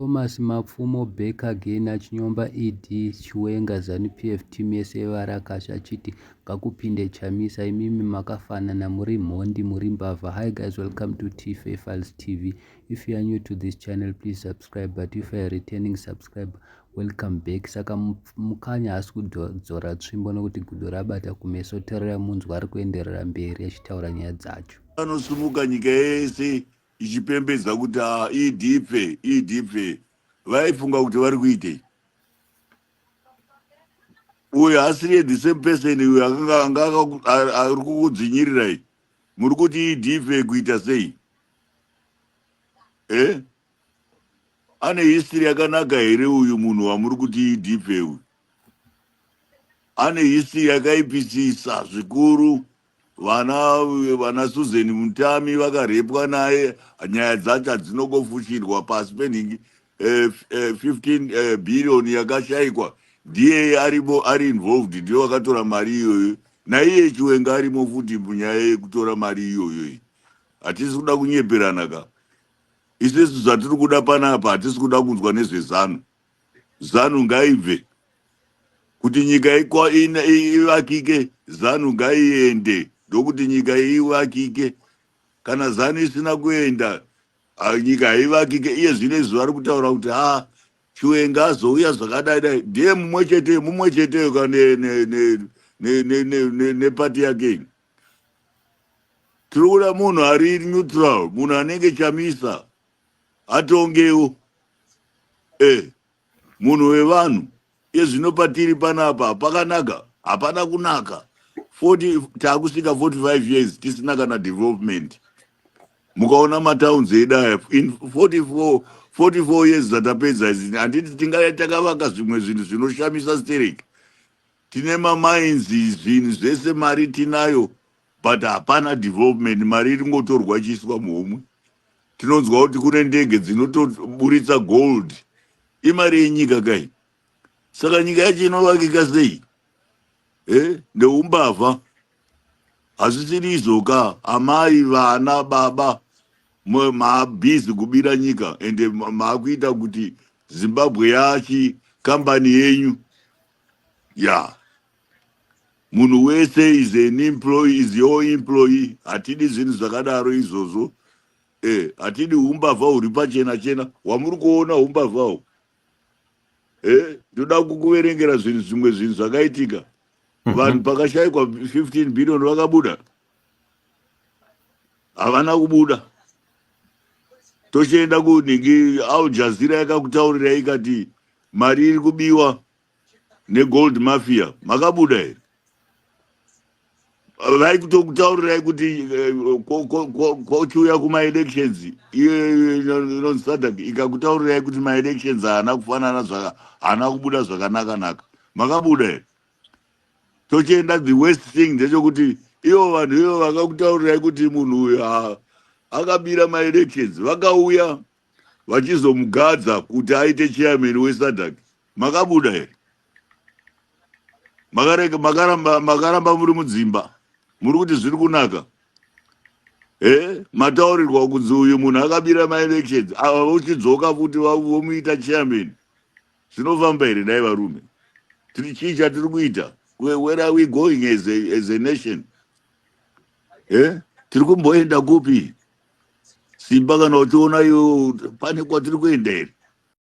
Thomas Mapfumo back again achinyomba ED Chiwenga Zanu PF team yese yevarakasha achiti ngakupinde Chamisa imimi makafanana muri mhondi muri mbavha. Hi guys, welcome to TFA Files TV. If you are new to this channel, please subscribe, but if you are returning subscriber, welcome back. Saka Mukanya haasi kudzora tsvimbo nokuti gudo rabata kumeso. Teerera munzwa ari kuenderera mberi achitaura nyaya dzacho. Anosimuka nyika yese ichipembedza kuti ah, ED pfee, ED pfee. Vaifunga kuti vari kuitei? Uyo asiri the same person uyo akanga anga ari kukudzvinyirirai. Muri kuti ED pfee kuita sei? Eh? Ane history yakanaka here uyu munhu wamuri kuti ED pfee uyu? Ane history yakaipisisa zvikuru. Vana Susan Mutami vakarepwa naye, nyaya dzacho hadzinongofushirwa pasi penhingi. 15 billion yakashayikwa, ndiye arimo, ari involved, ndiye wakatora mari iyoyo. Naiye Chiwenga arimo futi munyaya yekutora mari iyoyo iyi. Hatisi kuda kunyeperana ka. Isusu zvatiri kuda panapa, hatisi kuda kunzwa nezveZANU. ZANU ngaibve kuti nyika ivakike. ZANU ngaiende ndokuti nyika ivakike. Kana ZANU isina kuenda, nyika haivakike. Iye zvino izvi vari kutaura kuti ha, Chiwenga azouya zvakadai dai, ndiye mumwe chete, mumwe cheteyo ka nepati yake iyi. Tiri kuda munhu ari neutral, munhu anenge Chamisa, atongewo munhu wevanhu. Iye zvino patiri panapa pakanaka? Hapana kunaka. 40, taakusvika 45 years tisina kana development. Mukaona matowns edu aya in 44 years dzatapedza idzi, handiti tingai takavaka zvimwe zvinhu zvinoshamisa stereki? Tine mamines, zvinhu zvese, mari tinayo, but hapana development. Mari iri ngotorwa ichiiswa muhomwe. Tinonzwa kuti kune ndege dzinotoburitsa gold, imari yenyika kai. Saka nyika yacho inovakika sei? Neumbavha hazvisiri izvoka. Amai, vana, baba, mabhizi kubira nyika, ende maakuita kuti Zimbabwe yachi kambani yenyu ya munhu wese is an employee, is your employee. Hatidi zvinhu zvakadaro izvozvo. Hatidi umbavha huri pachena chena hwamuri kuona, umbavha uhu. Ndoda kukuverengera zvinhu, zvimwe zvinhu zvakaitika. Vanhu pakashayikwa 15 billion vakabuda? Havana kubuda. Tochienda kunhingi, Al Jazeera yakakutaurira ikati mari iri kubiwa negold mafia, makabuda here? Vaikutokutaurirai kuti kochiuya kumaelections, iyo inonzi SADC ikakutaurirai kuti maelections haana kufanana, haana kubuda zvakanaka-naka, makabuda here? Tochienda, the worst thing ndechekuti ivo vanhu ivo vakakutaurirai kuti munhu uyu akabira maelections, vakauya vachizomugadza kuti aite chairman weSADC, makabuda here? Makarega, makaramba, makaramba muri mudzimba, muri kuti zviri kunaka. Mataurirwa kunzi uyu munhu akabira maelections, ava vochidzoka futi vomuita chairman, zvinofamba here? Dai varume, tiri chii chatiri kuita? Where are we going as a nation? Tiri kumboenda kupi? Simba, kana uchiona iwe, pane kwatiri kuenda here?